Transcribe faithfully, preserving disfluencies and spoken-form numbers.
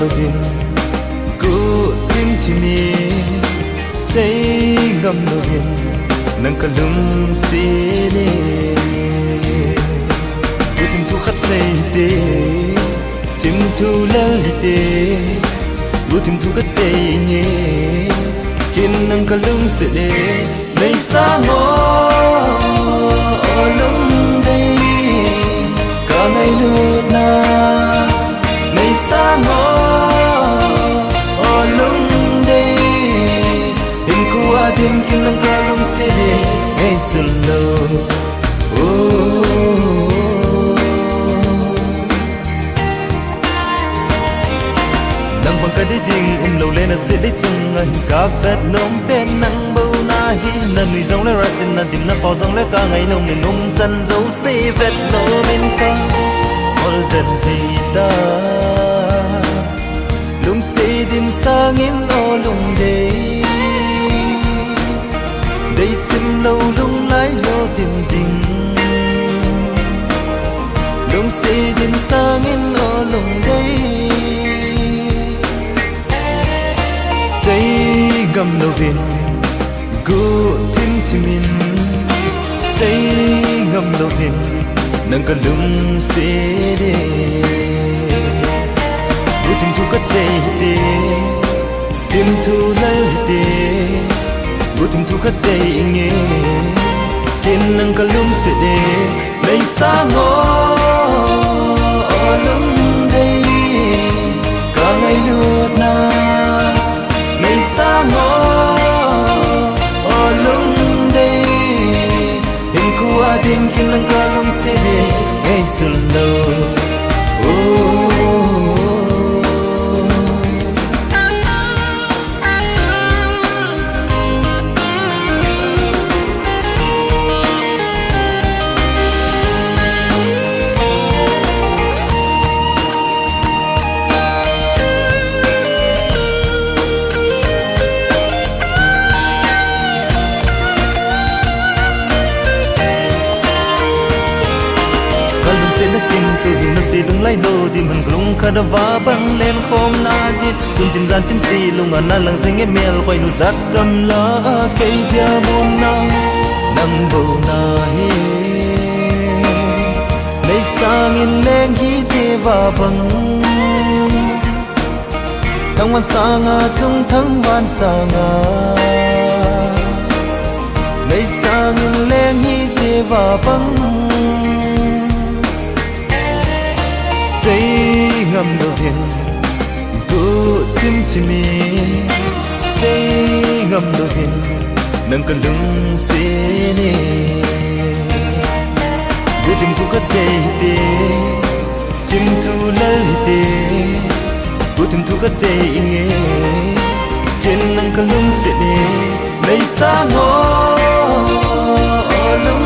louvin, guh thim thim in, sei ngam louvin, nang ka lungset e. Guh thim thu khat sei hite, thim thu lel hite, guh thim thu khat sei inge, ken nang ka lungset e. Nei sang o, o lungdei, ka ngailutna. Nei sang o, o lungdei, hinkho a dim ken nang ka lungset e, ngaisang lou. Oh. Nang bang ka dei ding umlou le, na seh dei chunga hin ka vet nom pen nang bou nahi. Na nui jong le rasin, na dim na pao jong le ka ngai nom in, umchan jouse vet nom in ka ol den jita. Lungset dim sangin o lungdei, dei sim lou lunglai lo dim jing. Lungset dim sangin o lungdei, sei ngam louvin, guh thim thim in, sei ngam louvin, nang ka lungset e. Guh thim thu khat sei hite, thim thu lel hite, guh thim thu khat sei inge, ken nang ka lungset e. Nei sang o, o lungdei, ka ngailutna. Nei sang o, o lungdei, hinkho a dim ken nang ka lungset e, ngaisang lou. Oh. Ka lungsetna kin tu hi na sei lunglai lo, dim han ka lung khat a va bang len khom na di. Sun tim jan tim si lung a na lang jing e, mel koi nu jat gamla a kei dia mun na nang bou nahi. Nei sangin leng hite va bang. Thangvah sanga chung thangvah sanga, nei sangin leng hite va bang. Sei ngam louvin, guh thim thim in, sei ngam louvin, nang ka lungset e. Guh thim thu khat sei hite, thim thu lel hite, guh thim thu khat sei inge, ken nang ka lungset e. Nei sang o, o lung